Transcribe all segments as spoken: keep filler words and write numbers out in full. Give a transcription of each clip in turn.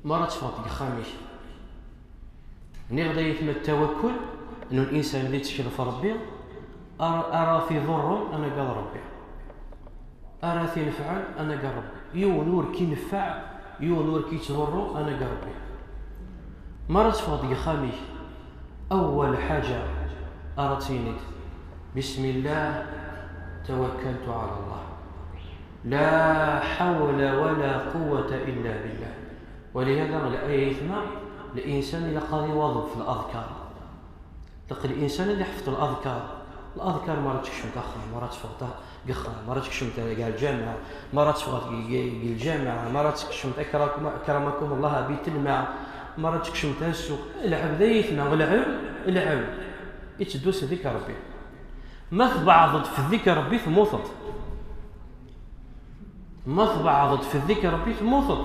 Mi ara teffɣeḍ deg uxxam-ik, nniɣ-d ay atma, ttawakkul n linsan ad ittkel ɣef Ṛebbi, ara ara t-iḍurrun anagar Ṛebbi, ara t-inefɛen anagar Ṛebbi. Yiwen ur k-ineffeɛ, yiwen ur k-ittḍurru anagar Ṛebbi. Mi ara teffɣeḍ deg uxxam-ik, awwal ḥaǧa ara tiniḍ: Bismillah, tawakkaltu ɛala Allah. La ḥawla wala quwwata illa billah. Walihada, ay aytma, linsan ilaq ad iwaḍeb f laḍkar. Ilaq linsan ad iḥfeḍ laḍkar. Laḍkar mi ara tekcmeḍ axxam, mi ara teffɣeḍ deg uxxam, mi ara tekcmeḍ ɣer lǧameɛ, mi ara teffɣeḍ deg lǧameɛ, mi ara tekcmeḍ akramakum Allah, bit lma, mi ara tekcmeḍ ssuq. Lɛebd, ay aytma, lɛebd, lɛebd. Itteddu s dikr Ṛebbi. Ma tbeɛdeḍ f dikr Ṛebbi, temmuteḍ. Ma tbeɛdeḍ f dikr Ṛebbi, temmuteḍ.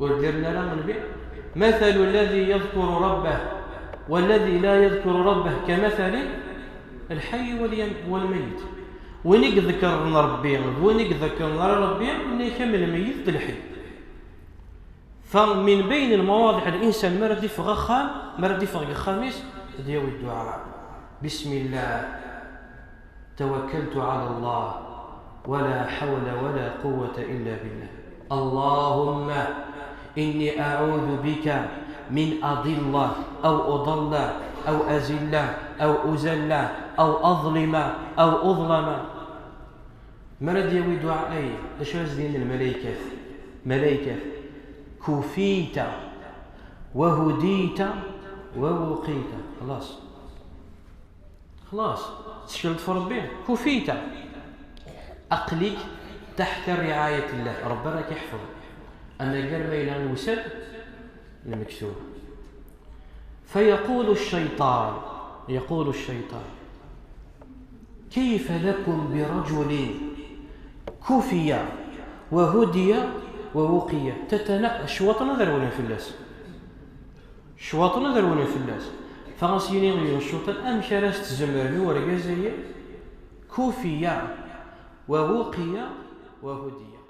Ur d-irni ara Nnbi: مثل الذي يذكر ربه والذي لا يذكر ربه كمثل الحي واليم-، والميت. Win i iḍekkren Ṛebbi d win i iḍekkren ara Ṛebbi, nna-k am lmeyyet d lḥi. Fa min bayn lmawaḍiɛ, linsan mi ara d-iffeɣ axxam, mi ara d-iffeɣ deg uxxam-is, ad yawi dduɛa: Bismillah, tawakkaltu ɛala Allah, wala ḥawla wala quwwata illa billah. Allahumma inni aɛudu bika min adilla aw udalla aw azilla aw uzalla aw aḍlima aw uḍlama. Mi ara d-yawi dduɛa-agi, d acu ara s-d-inin lmalaykat? Malaykat: Kufita, wa hudita, wa wuqita. Xlaṣ. Xlaṣ. Tettekleḍ f Ṛebbi. Kufita. Aql-ik taḥta riɛayat llah. Ṛebbi ara k-iḥfeḍ. Anagar ma yella iwsal lmektub. فيقول الشيطان، يقول الشيطان: كيف لكم برجل كفي وهدي ووقي؟ Tatana, ccwaṭen ad rewlen fell-as. Ccwaṭen ad rewlen fell-as. Fa as-yini yiwen ccuṭan: amek ara s-tzemrem i urgaz-agi? كفي ووقي وهدي.